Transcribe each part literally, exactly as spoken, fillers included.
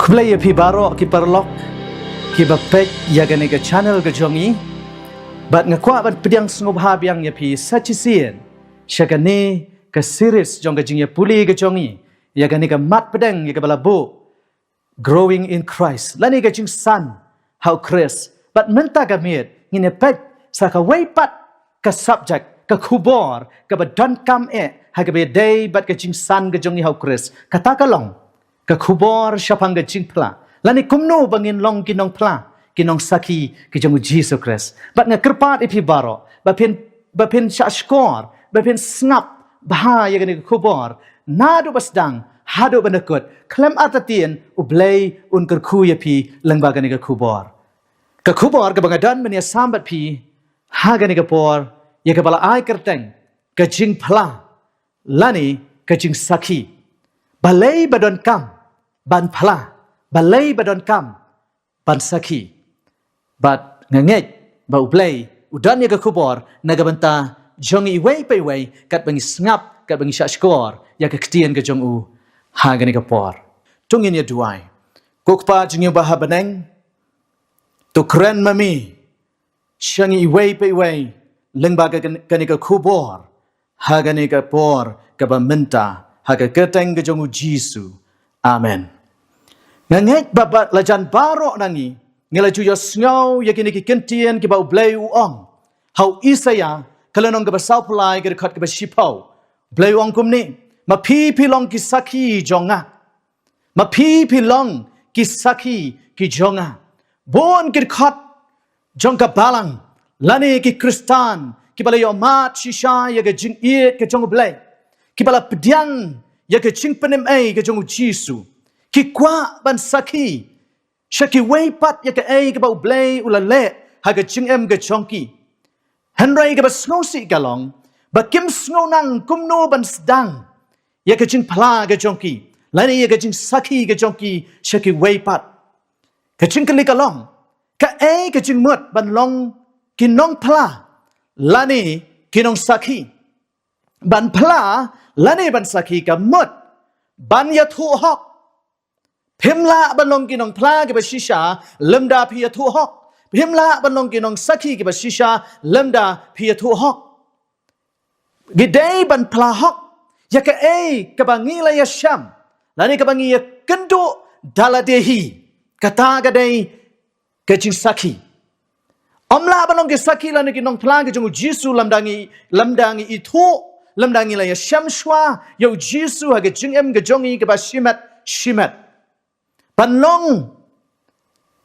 Khublei ïa phi baroh ki paralok kiba peit ïa kane ka channel ka jong ngi. Bad nga kwah ban pdiang sngewbha biang ïa phi sa shisien sha kane ka series jong ka jingïapule ka jong ngi ïa kane ka mat pdeng ïa kaba la buh Growing in Christ, lane ka jingsan ha u Khrist. Bad mynta ka miet ngin ïa peit sa kawei pat ka subject, ka khubor kaba donkam eh ha kaba ïadei bad ka jingsan ka jong ngi ha u Khrist. Kata ka long ka khubor shaphang ka jingphla, lane kumno ba ngin long ki nongphla, ki nongsakhi ki jong u Jisu Khrist. Bad nga kyrpad ïa phi baroh ba phin, ba phin shahshkor, ba phin sngap bha ïa kane ka khubor naduh ba sdang haduh ba nakut. Khlem artatien U Blei un kyrkhu ïa phi lyngba kane ka khubor. Ka khubor kaba nga don ban ïa sam bad phi ha kane ka por, ïa kaba la ai kyrteng ka jingphla lane ka jingsakhi. Balei ba donkam ban phla? Balei ba donkam ban sakhi? Bad nga ngeit ba U Blei u don ïa ka khubor na ka bynta jong ngi iwei pa iwei, katba ngi sngap, katba ngi shahshkor ïa ka ktien ka jong u ha kane ka por. To ngin ïa duwai. Ko Kpa jong ngi uba ha bneng, to kren ma me sha ngi iwei pa iwei lyngba ka, kane ka khubor ha kane ka por kaba mynta, ha ka kyrteng ka jong u Jisu. Amen. Nga ngeit ba, ba la jan baroh na ngi ngi la ju ïohsngew ïa kine ki kyntien kiba U Blei u ong ha u Isaïah ka lynnong kaba sawphew lai, ka dkhot kaba shiphew. U Blei u ong kumne: Ma phi phi long ki sakhi jong nga. Ma phi phi long ki sakhi ki jong nga. Bun ki dkhot jong ka Balang lane ki Khristan kiba la ïohmad shisha ïa ka jingïeit ka jong U Blei, kiba la pdiang ïa ka jingpynim ei ka jong u Jisu, ki kwah ban sakhi sha kiwei pat ïa kaei kaba U Blei u la leh ha ka jingim ka jong ki. Hynrei kaba sngewsih ka long ba kim sngew nang kumno ban sdang ïa ka jingphla ka jong ki lane ïa ka jingsakhi ka jong ki sha kiwei pat. Ka jingkylli ka long, kaei ka jingmut ban long ki nongphla lane ki nongsakhi? Ban phla lane ban sakhi ka mut ban ïathuh hok. Phim lah ban long ki nongphla kiba shisha lymda phi ïathuh hok. Phim lah ban long ki nongsakhi kiba shisha lymda phi ïathuh hok. Ngi dei ban phla hok ïa kaei kaba ngi la ïashem lane kaba ngi ïakynduh da lade hi. Kata ka dei ka jingsakhi. Ym lah ban long ki sakhi lane ki nongphla ki jong u Jisu lymda ngi, lymda ngi ithuh, lymda ngi la ïashem shuwa ïa u Jisu ha ka jingim ka jong ngi kaba shimet shimet. Ban long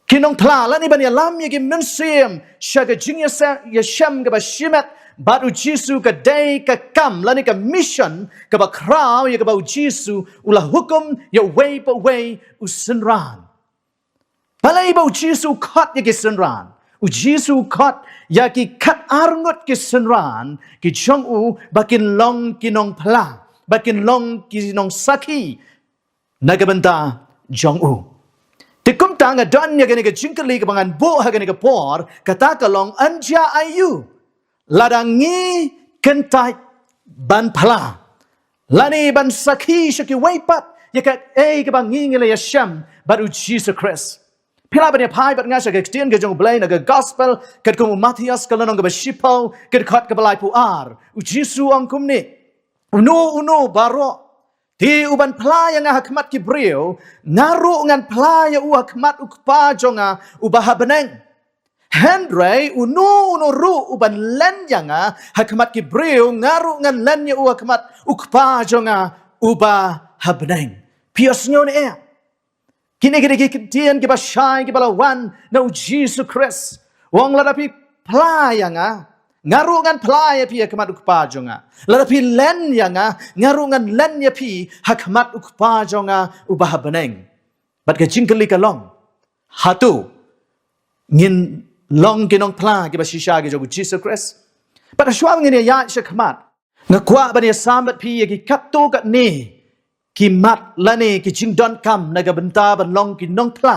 ki nongphla lane ban ïalam ïa ki mynsiem sha ka jingïasem, ïashem kaba shimet bad u Jisu ka dei ka kam lane ka mission kaba khraw ïa kaba u Jisu u la hukum ïa uwei pa uwei u synran. Balei ba u Jisu u khot ïa ki synran? U Jisu u khot ïa ki khatar ngut ki synran ki jong u ba kin long ki nongphla, ba kin long ki nongsakhi na ka bynta jong u. Te kumta nga don ïa kane ka jingkylli kaba ngan buh ha kane ka por, kata ka long, yn jia aïu lada ngi kyntait ban phla lane ban sakhi sha kiwei pat ïa kaei kaba ngi ngi la ïashem bad u Jisu Khrist? Phi lah ban ïa phai bad nga sha ka ktien ka jong u Blei na ka Gospel katkum u Mathaios ka lynnong kaba shiphew, ka dkhot kaba laiphew ar. U Jisu u ong kumne: Uno uno baroh te uban phla ïa nga ha khmat ki briew, nga ruh ngan phla ïa u ha khmat u Kpa jong nga uba ha bneng. Hynrei uno uno ruh uban len ïa nga ha khmat ki briew, nga ruh ngan len ïa u ha khmat u Kpa jong nga uba ha bneng. Phi ïohsngew ne em? Kine ki dei ki ktien kiba shai kiba la wan na u Jisu Khrist. U ong, lada phi phla ïa nga, nga ruh ngan phla ïa phi ha khmat u Kpa jong nga. Lada phi len ïa nga, nga ruh ngan len ïa phi ha khmat u Kpa jong nga uba ha bneng. Bad ka jingkylli ka long, hato ngin long ki nongphla kiba shisha ki jong u Jisu Khrist? Bad shuwa ngin ïa ïaid sha khmat, nga kwah ban ïa sam bad phi ïa ki katto katne ki mat lane ki jingdonkam na ka bynta ban long ki nongphla,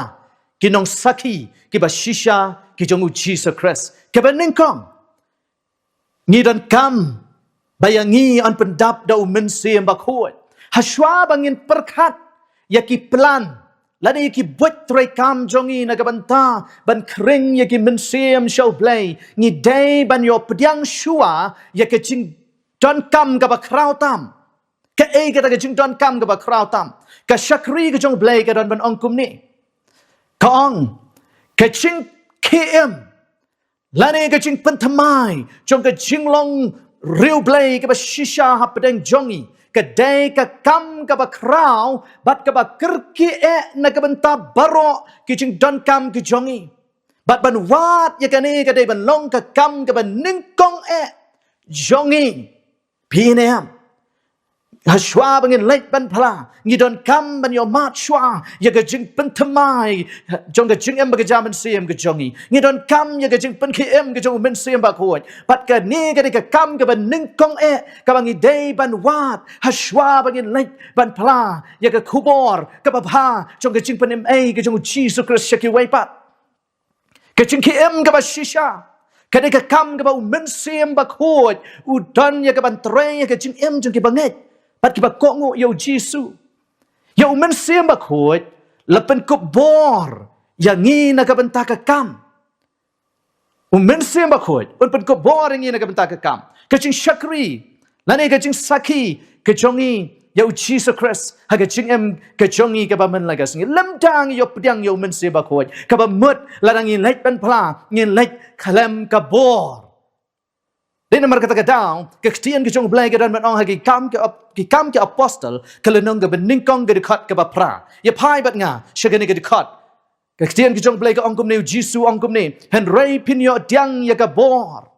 ki nongsakhi kiba shisha ki jong u Jisu Khrist. Kaba nyngkong, ngi donkam ba ïa ngi yn pyndap da u Mynsiem Bakhuid. Hashuwa ba ngin pyrkhat ïa ki plan lane ïa ki buit treikam jong ngi na ka bynta ban khring ïa ki mynsiem sha U Blei, ngi dei ban ïoh pdiang shuwa ïa ka jingdonkam kaba khraw tam. Kaei kata ka jingdonkam kaba khraw tam? Ka shakri ka jong U Blei ka don ban ong kumne. Ka ong, ka jingkhie im lane ka jingpynthymmai jong ka jinglong riewblei kaba shisha hapdeng jong ngi ka dei ka kam kaba khraw bad kaba kyrkieh eh na ka bynta baroh ki jingdonkam ki jong ngi. Bad ban wad ïa kane ka dei ban long ka kam kaba nyngkong eh jong ngi. Phi ne em? Hashwa ba ngin leit ban phla, ngi donkam ban ïohmad shuwa ïa ka jingpynthymmai jong ka jingim ba ka jia mynsiem ka jong ngi. Ngi donkam ïa ka jingpynkhie im ka jong U Mynsiem Bakhuid. Bad kane ka dei ka kam kaba nyngkong eh kaba ngi dei ban wad hashwa ba ngin leit ban phla ïa ka khubor kaba bha jong ka jingpynim ei ka jong U Jisu Khrist sha kiwei pat. Ka jingkhie im kaba shisha ka dei ka kam kaba U Mynsiem Bakhuid u don ïa ka ban trei ïa ka jingim jong kiba ngeit bad kiba kohnguh ïa U Jisu. Ïa U Mynsiem Bakhuid la pynkup bor ïa ngi na ka bynta ka kam. U Mynsiem Bakhuid un pynkup bor ïa ngi na ka bynta ka kam, ka jingshakri lane ka jingsakhi ka jong ngi ïa U Jisu Khrist ha ka jingim ka jong ngi kaba man la ka sngi. Lymda ngi ïoh pdiang ïa U Mynsiem Bakhuid, kaba mut lada ngi leit ban phla, ngi leit khlem ka bor. Dei namar kata ka daw ka ktien ka jong U Blei ka don ban ong ha ki kam ki ap-, ki kam ki apostol ka lynnong kaba nyngkong ka dkhot kaba phra. Ïa phai bad nga sha kane ka dkhot. Ka ktien ka jong U Blei ka ong kumne, U Jisu ong kumne, hynrei phin ïoh pdiang ïa ka bor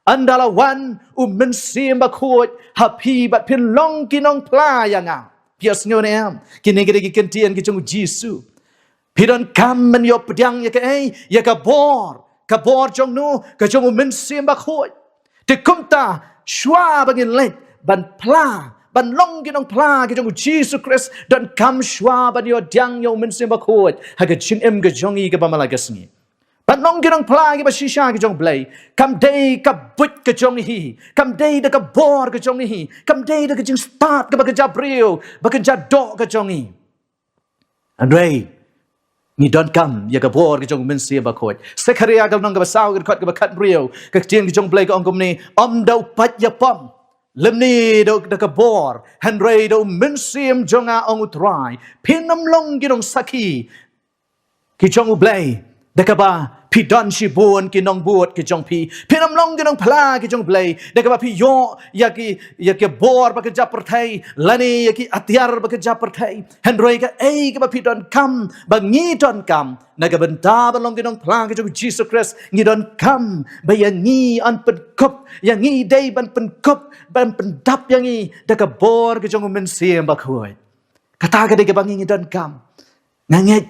ynda la wan U Mynsiem Bakhuid ha phi bad phin long ki nongphla ïa nga. Phi ïohsngew ne em? Kine ki dei ki ktien ki jong U Jisu. Phi donkam ban ïoh pdiang ïa kaei? Ïa ka bor. Ka bor jong no? Ka jong U Mynsiem Bakhuid. Te kumta shuwa ba ngin leit ban phla, ban long ki nongphla ki jong U Jisu Khrist, donkam shuwa ban ïoh pdiang ïa U Mynsiem Bakhuid ha ka jingim ka jong ngi kaba man la ka sngi. Ban long ki nongphla kiba shisha ki jong U Blei kam dei ka buit ka jong ngi hi, kam dei da ka bor ka jong ngi hi, kam dei da ka jingstad kaba ka jabriew, ba ka jadoh ka jong ngi. Hynrei ngi donkam ïa ka bor ka jong U Mynsiem Bakhuid. Sekharïa ka lynnong kaba saw ka dkhot kaba khathynriew, ka ktien ka jong U Blei ka ong kumne, ym da u paid ïapom lymne da, da ka bor, hynrei da U Mynsiem jong nga, ong U Trai, phin ym long ki nongsakhi ki jong U Blei da kaba phi don shibun ki nongbud ki jong phi. Phin ym long ki nongphla ki jong U Blei da kaba phi ïoh ïa ki, ïa ki bor ba ka jia pyrthei lane ïa ki atiar ba ka jia pyrthei. Hynrei kaei kaba phi donkam, ba ngi donkam na ka bynta ban long ki nongphla ki jong U Jisu Khrist, ngi donkam ba ïa ngi yn pynkup, ïa ngi dei ban pynkup, ban pyndap ïa ngi da ka bor ka jong U Mynsiem Bakhuid. Kata ka dei kaba ngi, ngi donkam. Nga ngeit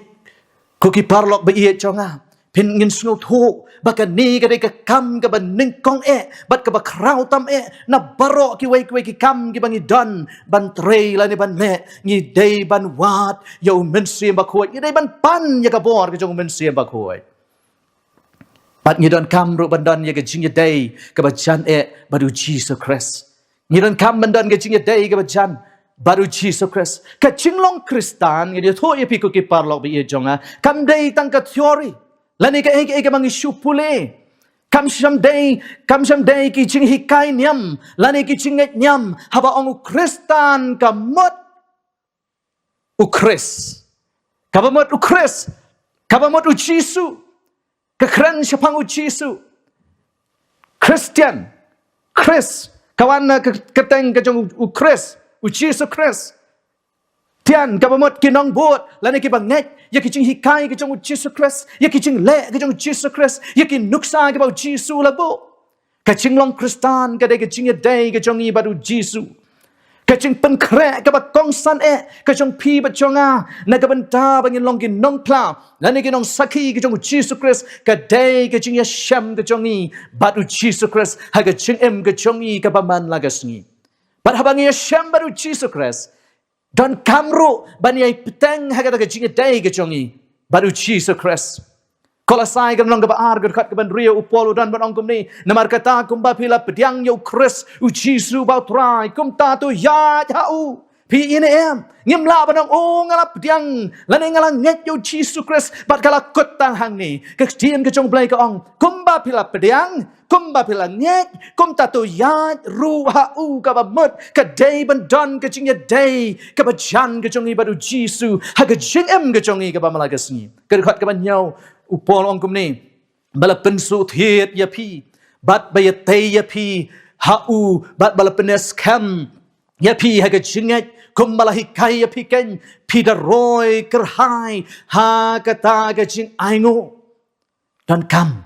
ko ki paralok ba ïeit jong nga, phin, ngin sngewthuh ba kane ka dei ka kam kaba nyngkong eh bad kaba khraw tam eh na baroh kiwei kiwei ki kam kiba ngi don ban trei lane ban leh. Ngi dei ban wad ïa U Mynsiem Bakhuid, ngi dei ban pan ïa ka bor ka jong U Mynsiem Bakhuid. Bad ngi donkam ruh ban don ïa ka jingïadei kaba jan eh bad U Jisu Khrist. Ngi donkam ban don ka jingïadei kaba jan bad U Jisu Khrist. Ka jinglong Khristan, ngan ïathuh ïa phi ko ki paralok ba ïeit jong nga, kam dei tang ka theory lane kaei kaei kaba ngi shu pule. Kam shym dei, kam shym dei ki jinghikai niam lane ki jingngeit niam haba ong U Khristan ka mut U Khrist. Kaba mut U Khrist, kaba mut U Jisu, ka kren shaphang U Jisu. Christian, Khrist, ka wan na ka kyrteng ka jong U Khrist, U Jisu Khrist. Tian, kaba mut ki nongbud lane kiba ngeit ïa ki jinghikai ka jong U Jisu Khrist, ïa ki jingleh ka jong U Jisu Khrist, ïa ki nuksa kiba U Jisu u la buh. Ka jinglong Khristan ka dei ka jingïadei ka jong ngi bad U Jisu. Ka jingpynkhreh kaba kongsan eh ka jong phi bad jong nga na ka bynta ba ngin long ki nongphla lane ki nongsakhi ka jong U Jisu Khrist, ka dei ka jingïashem ka jong ngi bad U Jisu Khrist ha ka jingim ka jong ngi kaba man la ka sngi. Bad haba ngi ïashem bad U Jisu Khrist, donkam ruh ban ïai bteng ha kata ka jingïadei ka jong ngi bad U Jisu Khrist. Kolosai ka lynnong kaba ar ka dkhot kaba hynriew, u Paul u don ban ong kumne, namar kata kumba phi la pdiang ïa U Khrist U Jisu ba U Trai, kumta to ïaid ha u Phi ïa ne em? Ngim lah ban ong, "O, nga la pdiang, lane nga la ngeit ïa u Jisu Khrist, bad ka la kut tang hangne." Ka ktien ka jong u Blei ka ong, kumba phi la pdiang, kumba phi la ngeit, kumta to ïaid ruh ha u kaba mut, ka dei ban don ka jingïadei kaba jan ka jong ngi bad u Jisu ha ka jingim ka jong ngi kaba man la ka sngi. Ka dkhot kaba hynñiew, u Paul ong kumne, ba la pynsuhthied ïa phi, bad ba ïatei ïa phi ha u, bad ba la pynskhem ïa phi ha ka jingngeit, kumba la hikai ïa phi kein, phi da roi kyrhai ha kata ka jingainguh. Donkam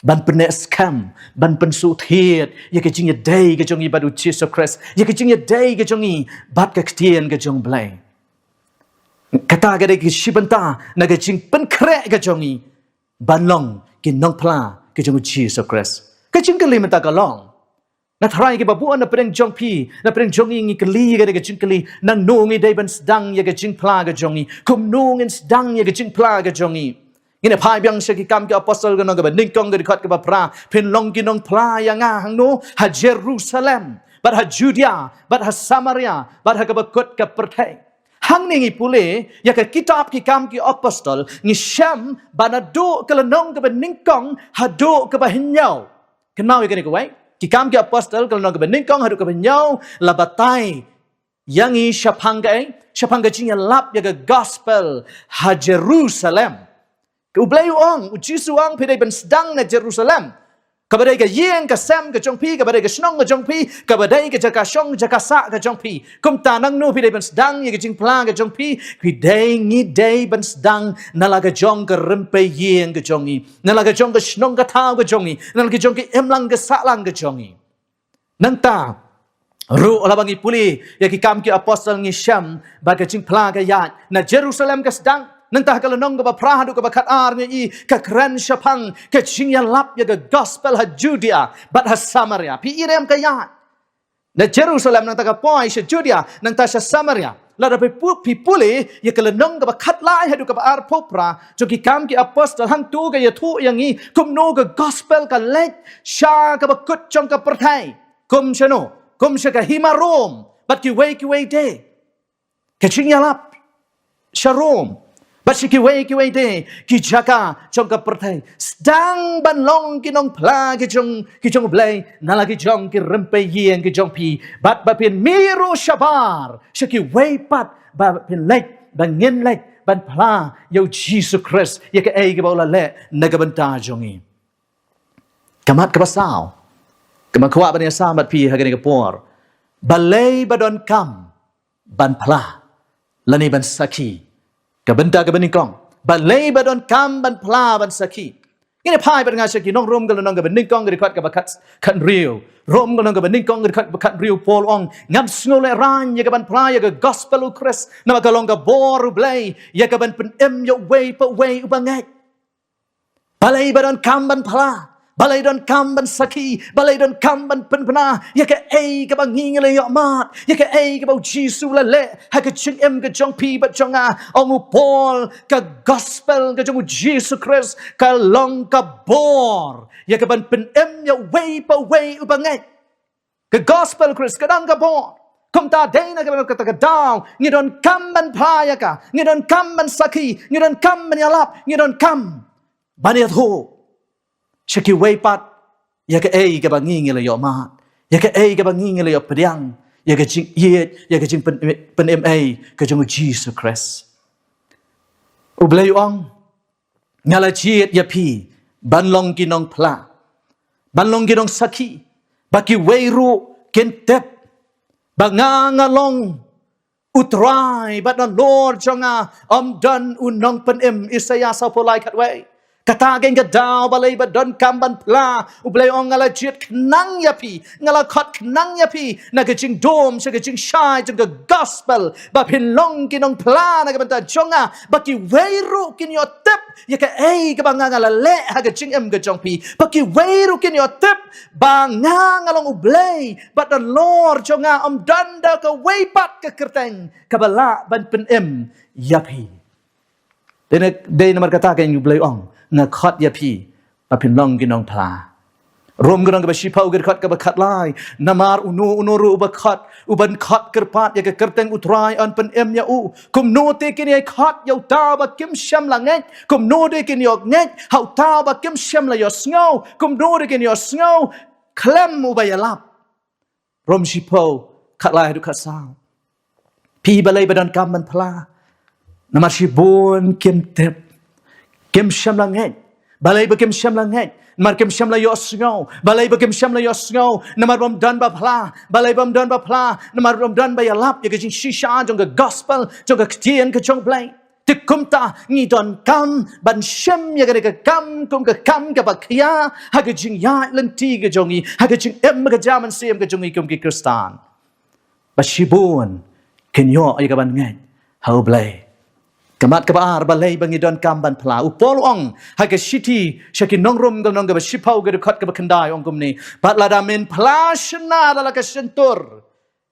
ban pynskhem, ban pynsuhthied ïa ka jingïadei ka jong ngi bad u Jisu Khrist, ïa ka jingïadei ka jong ngi bad ka ktien ka jong u Blei. Kata ka dei ka shi bynta na ka jingpynkhreh ka jong ngi ban long ki nongphla ka jong u Jisu Khrist. Ka jingkylli mynta ka long, na tharai kiba bun na pdeng jong phi, na pdeng jong ngi, ngi kylli ka dei ka jingkylli, nangno ngi dei ban sdang ïa ka jingphla ka jong ngi, kumno ngin sdang ïa ka jingphla ka jong ngi. Ngin ïa phai biang sha Ki Kam ki Apostol ka lynnong kaba nyngkong, ka dkhot kaba phra, phin long ki nongphla ïa nga hangno? Ha Jerusalem, bad ha Judea, bad ha Samaria, bad ha kaba kut ka pyrthei. Hangne ngi pule ïa ka kitab Ki Kam ki Apostol, ngi shem ba naduh ka lynnong kaba nyngkong haduh kaba hynñiew. Kynmaw ïa kane kawei, Ki Kam ki Apostol ka lynnong kaba nyngkong haduh kaba hynñiew la batai ïa ngi shaphang kaei? Shaphang ka jingïalap ïa ka gospel ha Jerusalem. Ka u Blei u ong, u Jisu u ong, phi dei ban sdang na Jerusalem, kaba dei ka ïing ka sem ka jong phi, kaba dei ka shnong ka jong phi, kaba dei ka jaka shong jaka sah ka jong phi. Kumta nangno phi dei ban sdang ïa ka jingphla ka jong phi? Phi dei, ngi dei ban sdang na la ka jong ka rympei ïing ka jong ngi, na la ka jong ka shnong ka thaw ka jong ngi, na la ka jong ka imlang ka sahlang ka jong ngi. Nangta ruh, lada ngi pule ïa Ki Kam ki Apostol, ngi shem ba ka jingphla ka ïaid na Jerusalem ka sdang. Nangta ha ka lynnong kaba phra haduh kaba khatar ngi ïohi ka kren shaphang ka jingïalap ïa ka gospel ha Judea bad ha Samaria. Phi i ne em, ka ïaid na Jerusalem, nangta ka poi sha Judea, nangta sha Samaria. Lada phi pu-, phi pule ïa ka lynnong kaba khatlai haduh kaba arphew phra jong Ki Kam ki Apostol, hangto ka ïathuh ïa ngi kumno ka gospel ka leit sha kaba kut jong ka pyrthei. Kum shano? Kum sha ka hima Rom bad kiwei kiwei de. Ka jingïalap sha Rom bad sha kiwei kiwei de ki jaka jong ka pyrthei, sdang ban long ki nongphla ki jong, ki jong u Blei, na la ki jong ki rympei ïing ki jong phi, bad ba phin mih ruh shabar sha kiwei pat, ba phin leit, ba ngin leit ban phla ïa u Jisu Khrist ïa kaei kaba u la leh na ka bynta jong ngi. Ka mat kaba saw, kaba nga kwah ban ïasam bad phi ha kane ka por: balei ba donkam ban phla lane ban sakhi? Ka bynta kaba nyngkong, balei ba donkam ban phla, ban sakhi? Ngin ïa phai bad nga sha ki nong Rom ka lynnong kaba nyngkong, ka dkhot kaba khat, khathynriew. Rom ka lynnong kaba nyngkong, ka dkhot kaba khathynriew, Paul u ong, ngam sngewlehraiñ ïa ka ban phla ïa ka gospel u Khrist, namar ka long ka bor u Blei ïa ka ban pynim ïa uwei pa uwei uba ngeit. Balei ba donkam ban phla? Balei donkam ban sakhi? Balei donkam ban pynbna ïa kaei kaba ngi ngi la ïoh mad, ïa kaei kaba u Jisu u la leh ha ka jingim ka jong phi bad jong nga? Ong u Paul, ka gospel ka jong u Jisu Khrist ka long ka bor ïa ka ban pynim ïa uwei pa uwei uba ngeit. Ka gospel Khrist ka dang ka bor. Kumta dei na kaba, kata ka daw ngi donkam ban phla ïa ka, ngi donkam ban sakhi, ngi donkam ban ïalap, ngi donkam ban ïathuh sha kiwei pat ïa kaei kaba ngi ngi la ïoh mad, ïa kaei kaba ngi ngi la ïoh pdiang, ïa ka jingïeit, ïa ka jingpyn-, pynim ei ka jong u Jisu Khrist. U Blei u ong, nga la jied ïa phi ban long ki nongphla, ban long ki nongsakhi, ba kiwei ruh kin tip ba nga nga long U Trai, bad nalor jong nga ym don u nongpynim. Isaïah sawphew lai, khatwei. Kata kein ka daw balei ba donkam ban phla. U Blei u ong, nga la jied khnang ïa phi, nga la khot khnang ïa phi na ka jingdum sha ka jingshai jong ka gospel, ba phin long ki nongphla na ka bynta jong nga, ba kiwei ruh kin ïoh tip ïa kaei kaba nga nga la leh ha ka jingim ka jong phi, ba kiwei ruh kin ïoh tip ba nga nga long U Blei, bad nalor jong nga ym don da kawei pat ka kyrteng kaba lah ban pynim ïa phi. Dei na, dei namar kata kein U Blei u ong, nga khot ïa phi ba phin long ki nongphla. Rom ka lynnong kaba shiphew ka dkhot kaba khatlai. Namar uno uno ruh uba khot, uban khot kyrpad ïa ka kyrteng U Trai yn pynim ïa u. Kumno te kin ïai khot ïa uta uba kim shym la ngeit? Kumno te kin ïoh ngeit ha uta uba kim shym la ïohsngew? Kumno te kin ïohsngew khlem uba ïalap? Rom shiphew, khatlai haduh khatsaw. Phi balei ba donkam ban phla? Namar shibun kim tip. Kim shym la ngeit. Balei ba kim shym la ngeit? Namar kim shym la ïohsngew. Balei ba kim shym la ïohsngew? Namar bym don ba phla. Balei bym don ba phla? Namar bym don ba ïalap ïa ka jingshisha jong ka gospel, jong ka ktien ka jong U Blei. Te kumta ngi donkam ban shim ïa kane ka kam kum ka kam kaba khia ha ka jingïaid lynti ka jong ngi, ha ka jingim ka jam mynsiem ka jong ngi kum ki Khristan. Ba shibun kin ïoh ïa ka ban ngeit ha U Blei. Ka mat kaba ar, balei ba ngi donkam ban phla? U Paul u ong ha ka shithi sha ki nong Rom ka lynnong kaba shiphew ka dkhot kaba khyndai, u ong kumne: Bad lada men phla shynna da la ka shyntur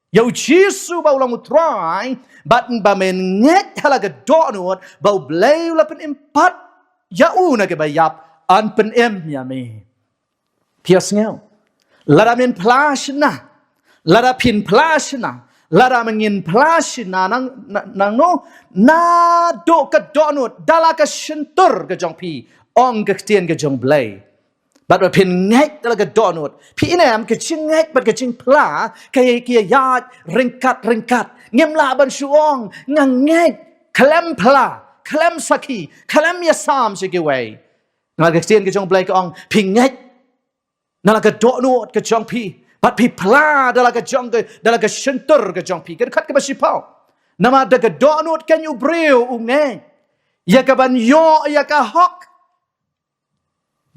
ïa U Jisu ba u long U Trai, bad ba men ngeit ha la ka dohnud ba U Blei u la pynim pat ïa u na kiba ïap, yn pynim ïa me. Phi ïohsngew? Lada men phla shynna, lada phin phla shynna, lada men ngin phla shynna, nang, na, nangno, naduh ka dohnud, da la ka shyntur ka jong phi, ong ka ktien ka jong U Blei. Bad ba phin ngeit da la ka dohnud. Phi i ne em, ka jingngeit bad ka jingphla ka ïa, ka ïaid ryngkat ryngkat. Ngim lah ban shu ong nga ngeit khlem phla, khlem sakhi, khlem ïasam sha kiwei. Namar ka ktien ka jong U Blei ka ong phi ngeit na la ka dohnud ka jong phi, bad phi phla da la ka jong ka, da la ka shyntur ka jong phi. Ka dkhot kaba shiphew. Namar da ka dohnud kan u briew u ngeit ïa ka ban ïoh ïa ka hok.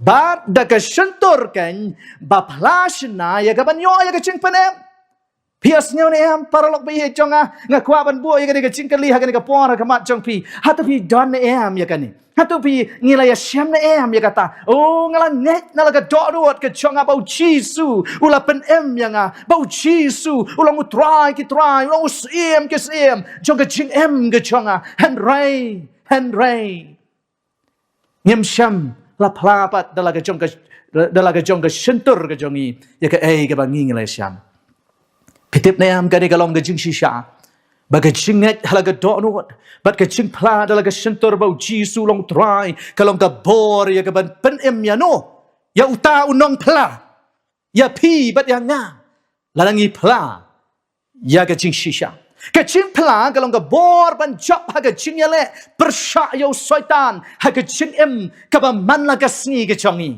Bad da ka shyntur kan ba phla shynna ïa ka ban ïoh ïa ka jingpynim. Phi ïohsngew ne em, paralok ba ïeit jong nga? Nga kwah ban buh ïa kane ka jingkylli ha kane ka por ha khmat jong phi. Hato phi don ne em ïa kane? Hato phi, ngi la ïashem ne em ïa kata? O, nga la ngeit na la ka dohnud ka jong nga ba U Jisu u la pynim ïa nga, ba U Jisu u long U Trai ki trai, u long U Syiem ki syiem jong ka jingim ka jong nga. Hynrei, hynrei ngim shym la phla pat da la ka jong ka, da la ka jong ka shyntur ka jong ngi ïa kaei kaba ngi, ngi la ïashem. Phi tip ne em, kane ka long ka jingshisha ba ka jingngeit ha la ka dohnud bad ka jingphla da la ka shyntur ba U Jisu u long U Trai ka long ka bor ïa ka ban pynim ïano? Ïa uta u nongphla, ïa phi bad ïa nga, lada ngi phla ïa ka jingshisha. Ka jingphla ka long ka bor ban jop ha ka jingïaleh pyrshah ïa u Soitan ha ka jingim kaba man la ka sngi ka jong ngi.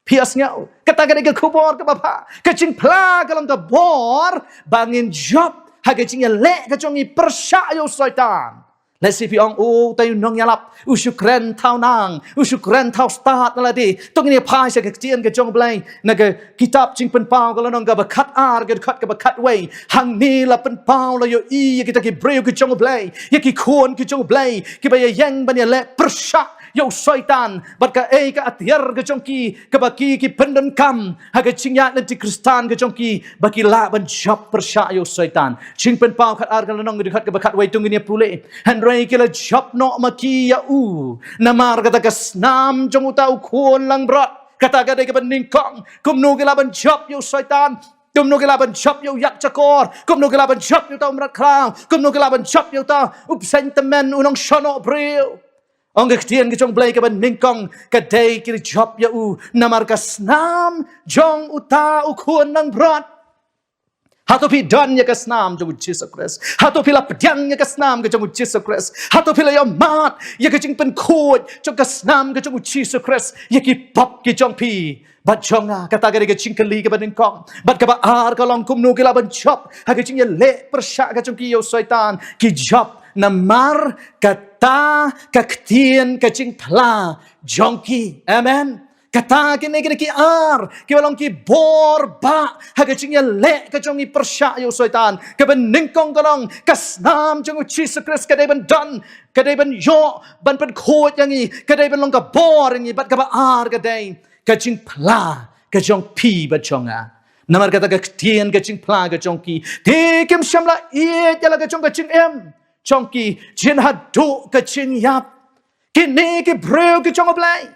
Phi ïohsngew? Kata ka dei ka khubor kaba bha. Ka jingphla ka long ka bor ba ngin jop ha ka jingïaleh ka jong ngi pyrshah ïa u Soitan. Lehse phi ong, o, utai u nongïalap u shu kren thaw nang, u shu kren thaw stad na lade. To ngin ïa phai sha ka ktien ka jong U Blei na ka kitab Jingpynpaw ka lynnong kaba khatar, ka dkhot kaba khatwei. Hangne la pynpaw, la ïohi ïa kita ki briew ki jong U Blei, ïa ki khun ki jong U Blei kiba ïa ïeng ban ïaleh pyrshah ïa u Soitan bad kaei ka atiar ka jong ki kaba ki, ki pyndonkam ha ka jingïaid lynti Khristan ka jong ki ba ki lah ban jop pyrshah ïa u Soitan. Jingpynpaw khatar ka lynnong, ka dkhot kaba khatwei, to ngin ïa pule. Hynrei ki la jop noh ma ki ïa u namar kata ka snam jong uta u khun langbrot. Kata ka dei kaba nyngkong. Kumno ki lah ban jop ïa u Soitan? Kumno ki lah ban jop ïa u ïakjakor? Kumno ki lah ban jop ïa uta u mrad khraw? Kumno ki lah ban jop ïa uta u bseiñ tymmen, u nongshah noh briew? Ong ka ktien ka jong U Blei, kaba nyngkong ka dei ki la jop ïa u namar ka snam jong uta u khun langbrot. Hato phi don ïa ka snam jong U Jisu Khrist? Hato phi la pdiang ïa ka snam ka jong U Jisu Khrist? Hato phi la ïohmad ïa ka jingpynkhuid jong ka snam ka jong U Jisu Khrist ïa ki pop ki jong phi bad jong nga? Kata ka dei ka jingkylli kaba nyngkong. Bad kaba ar ka long, kumno ki lah ban jop ha ka jingïaleh pyrshah ka jong ki ïa u Soitan? Ki jop namar kata ka ktien ka jingphla jong ki. Amen. Kata kine, kine ki ar kiba long ki bor bah ha ka jingïaleh ka jong ngi pyrshah ïa u Soitan. Kaba nyngkong ka long ka snam jong U Jisu Khrist ka dei ban don, ka dei ban ïoh ban pynkhuid ïa ngi, ka dei ban long ka bor ïa ngi. Bad kaba ar ka dei ka jingphla ka jong phi bad jong nga. Namar kata ka ktien ka jingphla ka jong ki, te kim shym la ïeit ïa la ka jong ka jingim jong ki jin haduh ka jingïap. Kine ki briew ki jong U Blei,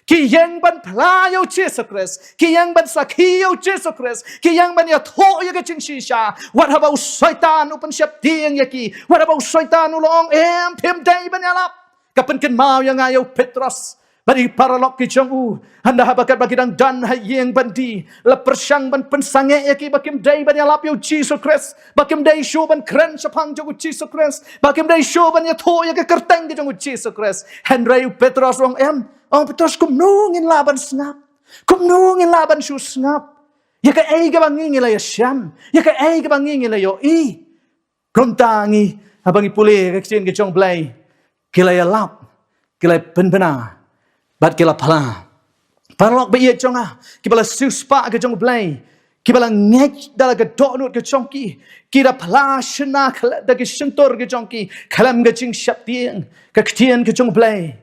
Ki ïeng ban phla ïa u Jisu Khrist, ki ïeng ban sakhi ïa u Jisu Khrist, ki ïeng ban ïathuh ïa ka jingshisha. Wat haba u Soitan u pynsheptieng ïa ki, wat haba u Soitan u la ong, em, phim dei ban ïalap. Ka pynkynmaw ïa nga ïa u Petros bad i paralok ki jong u. Hynda haba katba ki dang don ha ïing bandi, la pyrshang ban pynsangeh ïa ki ba kim dei ban ïalap ïa u Jisu Khrist, ba kim dei shuh ban kren shaphang jong u Jisu Khrist, ba kim dei shuh ban ïathuh ïa ka kyrteng ka jong u Jisu Khrist. Hynrei u Petros u ong, em, ong Petros, kumno ngin lah ban sngap? Kumno ngin lah ban shu sngap ïa kaei kaba ngi ngi la ïashem, ïa kaei kaba ngi ngi la ïohi? Kumta ngi, haba ngi pule ka ktien ka jong u Blei, ki la ïalap, ki la pynbna bad ki la phla. Paralok ba ïeit jong nga, kiba la siewspah ka jong u Blei, kiba la ngeit da la ka dohnud ka jong ki, ki da phla shynna khlem da ki shyntur ka jong ki, khlem ka jingsheptieng, ka ktien ka jong u Blei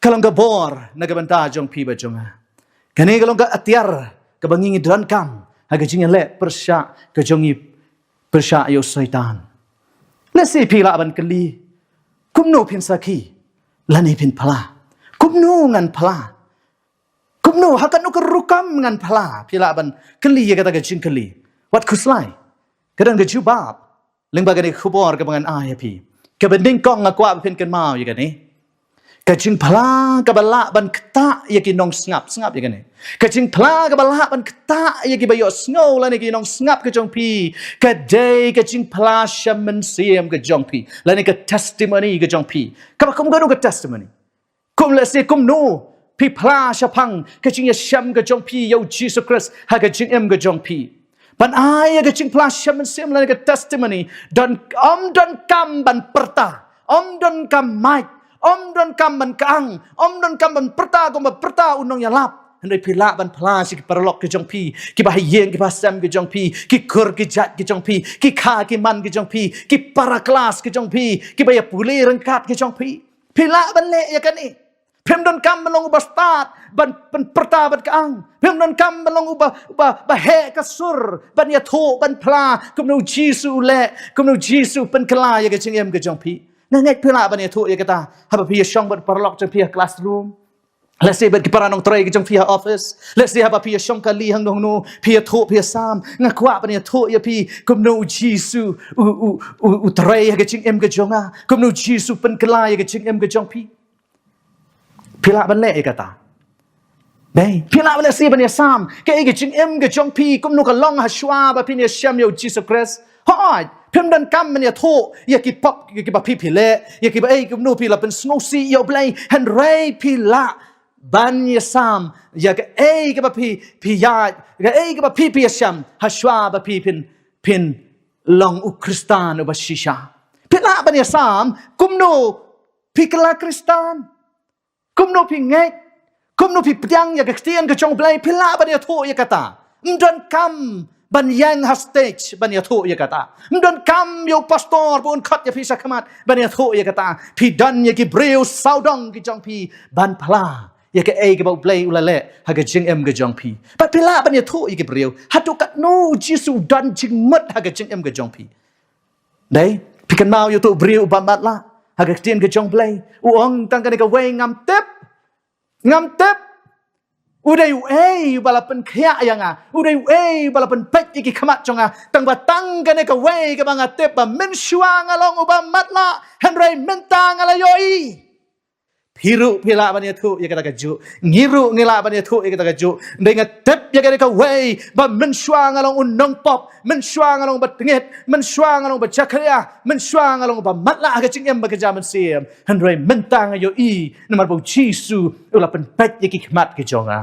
ka long ka bor na ka bynta jong phi bad jong nga. Kane ka long ka atiar kaba ngi ngi donkam ha ka jingïaleh pyrshah ka jong ngi pyrshah ïa u Soitan. Lehse phi lah ban kylli, kumno phin sakhi lane phin phla? Kumno ngan phla? Kumno, ha katno ka rukom ngan phla? Phi lah ban kylli ïa kata ka jingkylli. Wat khuslai, ka don ka jubab lyngba kane ka khubor kaba ngan ai ha phi. Kaba nyngkong nga kwah ba phin kynmaw ïa kane. Ka jingphla kaba lah ban ktah ïa ki nongsngap, sngap ïa kane. Ka jingphla kaba lah ban ktah ïa kiba ïohsngew lane ki nongsngap ka jong phi, ka dei ka jingphla sha mynsiem ka jong phi lane ka testimony ka jong phi. Kaba kum kano ka testimony? Kum lehse kumno phi phla shaphang ka jingïashem ka jong phi ïa u Jisu Khrist ha ka jingim ka jong phi. Ban ai ïa ka jingphla sha mynsiem lane ka testimony, don, ym donkam ban pyrta, ym donkam mic, ym donkam ban kang, ym donkam ban pyrta kumba pyrta u nongïalap. Hynrei phi lah ban phla sha ki paralok ki jong phi, kiba ha ïing kiba ha sem ki jong phi, ki kur ki jait ki jong phi, ki kha ki man ki jong phi, ki para klas ki jong phi, kiba ïa pule ryngkat ki jong phi. Phi lah ban leh ïa kane. Phim donkam ban long uba stad ban, ban pyrta ban kang. Phim donkam ban long uba, uba, ba heh ka sur ban ïathuh, ban phla kumno u Jisu u leh, kumno u Jisu u pynkylla ïa ka jingim ka jong phi. Nga ngeit phi lah ban ïathuh ïa kata haba phi ïashong bad paralok jong phi ha classroom. Lehse bad ki para nongtrei ka jong phi ha office. Lehse haba phi ïashong kali hangno hangno, phi ïathuh, phi ïasam. Nga kwah ban ïathuh ïa phi kumno u Jisu u, u, u, u trei ha ka jingim ka jong nga, kumno u Jisu u pynkylla ïa ka jingim ka jong phi. Phi lah ban leh ïa kata. Dei, phi lah ban lehse ban ïasam kaei ka jingim ka jong phi, kumno ka long ha shuwa ba phin ïashem ïa u Jisu Khrist. Hooid, phim donkam ban ïathuh ïa ki pop, ïa kiba phi phi leh, ïa kiba ei kumno phi la pynsngewsih ïa u Blei, hynrei phi lah ban ïasam ïa kaei kaba phi phi ïa, kaei kaba phi phi ïashem ha shuwa ba phi phin, phin long u Khristan uba shisha. Phi lah ban ïasam kumno phi kylla Khristan, kumno phi ngeit, kumno phi pdiang ïa ka ktien ka jong u Blei, phi lah ban ïathuh ïa kata. Ym donkam ban ïeng ha stage ban ïathuh ïa kata. Ym donkam ïa u pastor ba un khot ïa phi sha khmat ban ïathuh ïa kata. Phi don ïa ki briew sawdong ki jong phi ban phla ïa kaei kaba u Blei u la leh ha ka jingim ka jong phi. Bad phi lah ban ïathuh ïa ki briew hato katno u Jisu u don jingmut ha ka jingim ka jong phi. Dei, phi kynmaw ïa uto u briew uba matlah ha ka ktien ka jong u Blei. U ong, tang kane kawei ngam tip. Ngam tip. U dei uei uba la pynkhiah ïa nga? U dei uei uba la pynpeit ïa ki khmat jong nga? Tang ba tang kane kawei kaba nga tip, ba mynshuwa nga long uba matlah, hynrei mynta nga la ïohi. Phi ruh phi lah ban ïathuh ïa kata kajuh. Ngi ruh ngi lah ban ïathuh ïa kata kajuh. Dei, nga tip ïa kata kawei, ba mynshuwa nga long u nongpop, mynshuwa nga long uba tngit, mynshuwa nga long uba jakhlia, mynshuwa nga long uba matlah ha ka jingim bad ka jingmynsiem. Hynrei mynta nga ïohi namar ba u Jisu u la pynpeit ïa ki khmat ki jong nga.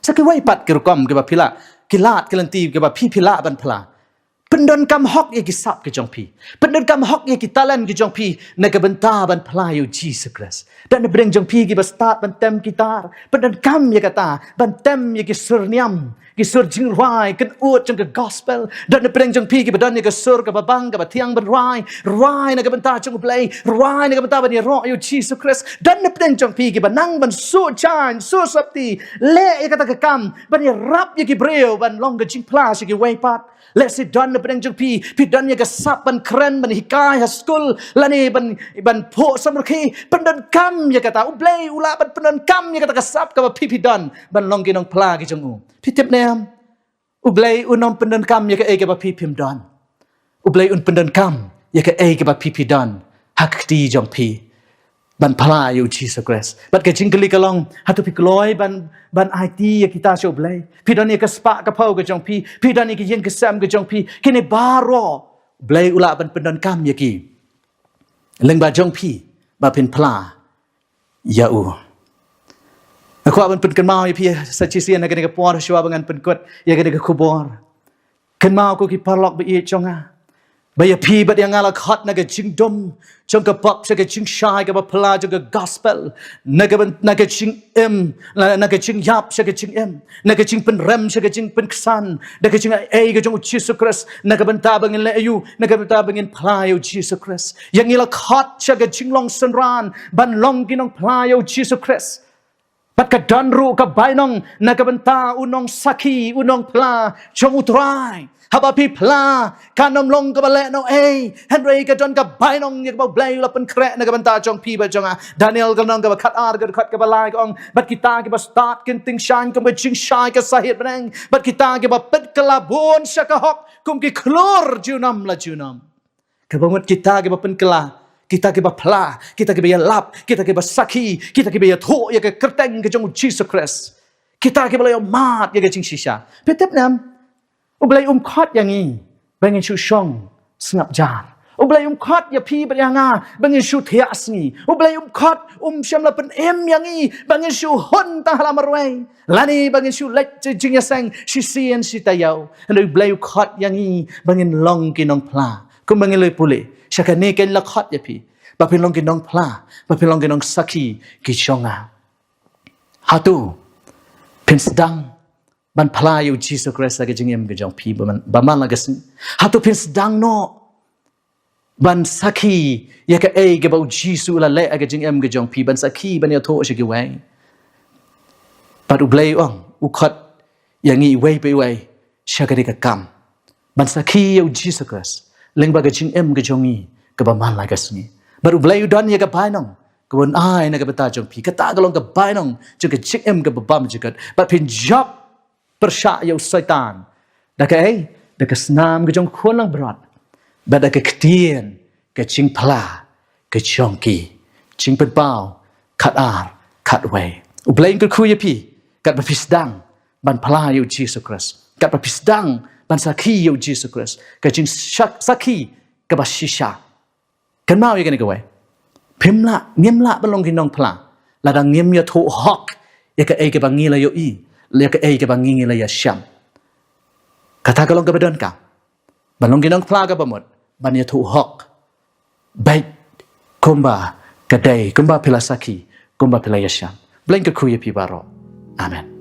Sa kiwei pat ki rukom kiba phi lah, ki lad ki lynti kiba phi phi lah ban phla. Pyndonkam hok ïa ki sap ki jong phi. Pyndonkam hok ïa ki talent ki jong phi na ka bynta ban phla ïa u Jisu Khrist. Da na pdeng jong phi kiba stad ban tem guitar, pyndonkam ïa kata ban tem ïa ki sur niam, Ki sur jingrwai, kynud jong ka gospel. Don na pdeng jong phi kiba don ïa ka sur kaba bang, kaba thiang ban rwai. Rwai na ka bynta jong U Blei. Rwai na ka bynta ban ïaroh ïa U Jisu Khrist. Don na pdeng jong phi kiba nang ban suh jaiñ, suh sopti. Leh ïa kata ka kam, ban ïarap ïa ki briew, ban long ka jingphla sha kiwei pat. Lehse don na pdeng jong phi, phi don ïa ka sap ban kren, ban hikai ha skul, lane ban, ban phuh samrkhie, pyndonkam ïa kata. U Blei u lah ban pyndonkam ïa kata ka sap kaba phi phi don, ban long ki nongphla ki jong u. Phi tip ne em? U Blei un ym pyndonkam ïa kaei kaba phi phim don. U Blei un pyndonkam ïa kaei kaba phi phi don ha ka kti jong phi, ban phla ïa U Jisu Khrist. Bad ka jingkylli ka long, hato phi kloi ban, ban aiti ïa kita sha U Blei? Phi don ïa ka spah ka phew ka jong phi, phi don ïa ka ïing ka sem ka jong phi, kine baroh U Blei u lah ban pyndonkam ïa ki lyngba jong phi, ba phin phla ïa u. Nga kwah ban pynkynmaw ïa phi sa shisien ha kane ka por, shuwa ba ngan pynkut ïa kane ka khubor. Kynmaw ko ki paralok ba ïeit jong nga, ba ïa phi bad ïa nga la khot na ka jingdum jong ka pop sha ka jingshai kaba phla jong ka gospel. Na ka byn-, na ka jingim, na, na ka jingïap sha ka jingim, na ka jingpynrem sha ka jingpynksan, na ka jingaiei ka jong U Jisu Khrist, na ka bynta ba ngin leh aïu? Na ka bynta ba ngin phla ïa U Jisu Khrist. Ïa ngi la khot sha ka jinglong synran ban long ki nongphla ïa U Jisu Khrist. Bad ka don ruh ka bainong na ka bynta u nongsakhi, u nongphla jong U Trai. Haba phi phla, kan ym long kaba lehnohei, hynrei ka don ka bainong ïa kaba U Blei u la pynkhreh na ka bynta jong phi bad jong nga. Daniel ka lynnong kaba khatar, ka dkhot kaba lai ka ong, bad kita kiba stad kin tyngshaiñ kum ka jingshai ka sahit bneng, bad kita kiba pynkylla bun sha ka hok kum ki khlur junom la junom. Kaba mut kita kiba pynkylla, kita kiba phla, kita kiba ïalap, kita kiba sakhi, kita kiba ïathuh ïa ka kyrteng ka jong U Jisu Khrist. Kita kiba la ïohmad ïa ka jingshisha. Phi tip ne em? U Blei um khot ïa ngi ba ngin shu shong sngap jar. U Blei um khot ïa phi bad ïa nga ba ngin shu thiah sngi. U Blei um khot, um shym la pynim ïa ngi ba ngin shu hun tang ha la marwei, lane ba ngin shu leit jingïaseng shisien shi taïew. Hynrei U Blei u khot ïa ngi ba ngin long ki nongphla. Kumba ngi la pule, sha kane keiñ la khot ïa phi, ba phin long ki nongphla, ba phin long ki nongsakhi ki jong nga. Hato phin sdang ban phla ïa U Jisu Khrist ha ka jingim ka jong phi ba man, ba man la ka sngi? Hato phin sdang noh ban sakhi ïa kaei kaba U Jisu u la leh ha ka jingim ka jong phi, ban sakhi, ban ïathuh sha kiwei? Bad U Blei u ong, u khot ïa ngi iwei pa iwei sha kane ka kam, ban sakhi ïa U Jisu Khrist lyngba ka jingim ka jong ngi kaba man la ka sngi. Bad U Blei u don ïa ka bainong kaba un ai na ka bynta jong phi. Kata ka long ka bainong jong ka jingim kaba bymjukut. Bad phin jop pyrshah ïa u Soitan da kaei? Da ka snam ka jong u khun langbrot, bad da ka ktien ka jingphla ka jong ki. Jingpynpaw khatar khatwei. U Blei un kyrkhu ïa phi katba phi sdang ban phla ïa U Jisu Khrist, katba phi sdang ban sakhi ïa U Jisu Khrist, ka jingsak-, sakhi kaba shisha. Kynmaw ïa kane kawei, phim lah, ngim lah ban long ki nongphla lada ngim ïathuh hok ïa kaei kaba ngi la ïohi, ïa kaei kaba ngi, ngi la ïashem. Kata ka long kaba donkam ban long ki nongphla kaba mut ban ïathuh hok beit kumba ka dei, kumba phi la sakhi, kumba phi la ïashem. U Blei un kyrkhu ïa phi baroh. Amen.